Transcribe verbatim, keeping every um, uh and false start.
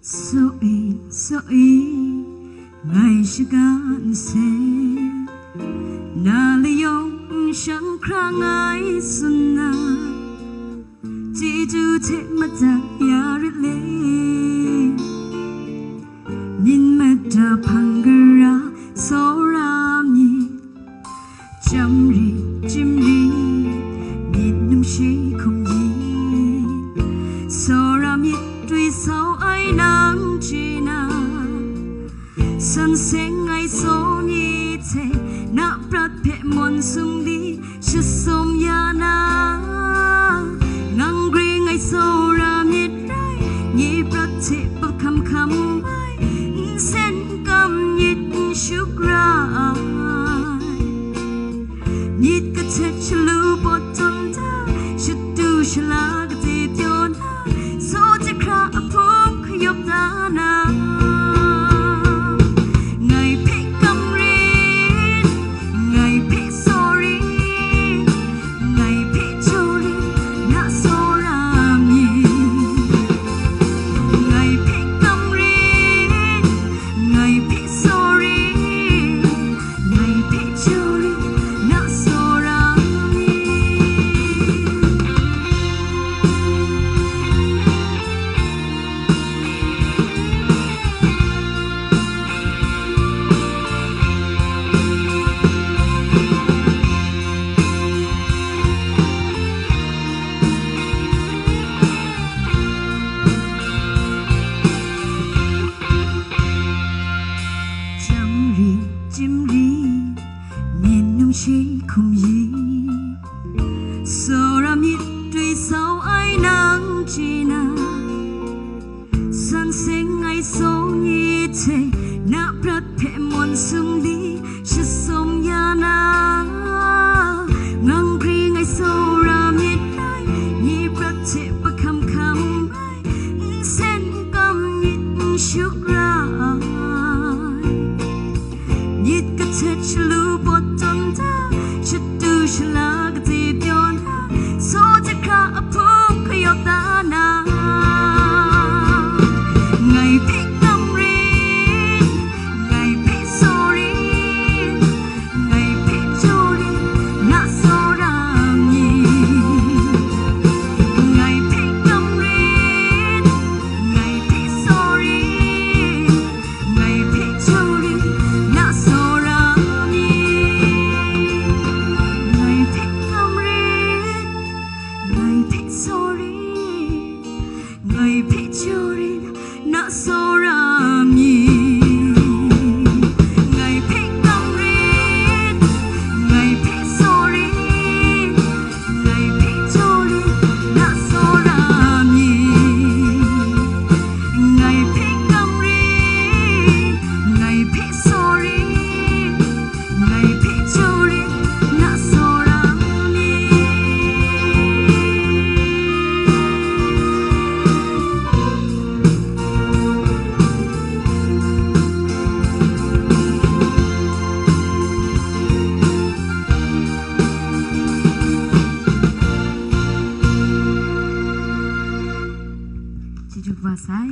Saw e, saw e, ngai shaga nse, na layawng n shang hkra ngai tsun na, chyeju hte madat ya rit le. Nin mada hpang gara tsawra myit, Jam rit, jim rit, myit numshe hkum yin, tsawra myit, dwi sau ai nang chye na, san seng ai saw ni hte, na prat hpe mawn sumli, shasum ya na, ngang gring ai tsawra myit rai, nye prat hte pahkam hkam ai, nsen kam myit n shuk ra ai. Myit kahtet shalu pawt tawn da, shatu shala katse pyaw na, saw jahkra ahpung kayawp da na. Ngai hpe kam rit, ngai hpe saw rit, ngai hpe jaw rit, na tsawra myit. Ngai hpe kam rit, ngai hpe saw rit, ngai hpe jaw rit, na tsawra myit. Jam rit, jim rit, myit numshe hkum yin, tsawra myit dwi sau ai nang chye na, san seng ai saw ni hte, na prat hpe mawn sumli, shasum ya na, ngang gring ai tsawra myit rai, nye prat hte pahkam hkam ai, nsen kam myit n shuk ra ai. Myit kahtet shalu pawt tawn da, shatu shala katse pyaw na, saw jahkra ahpung kayawp da na. Ngai hpe kam rit, ngai hpe saw rit, ngai hpe jaw rit, na tsawra myit. Ngai hpe kam rit, ngai hpe saw rit, ngai hpe jaw rit, na tsawra myit. Ngai hpe kam rit, ngai hpe saw rit, ngai hpe jaw rit, na tsawra myit. Ngai hpe kam rit, ngai hpe saw rit, ngai hpe jaw rit, na tsawra myit. Ngai hpe kam rit, ngai hpe saw rit, ngai hpe jaw rit, na tsawra myit. Chyeju kaba sai.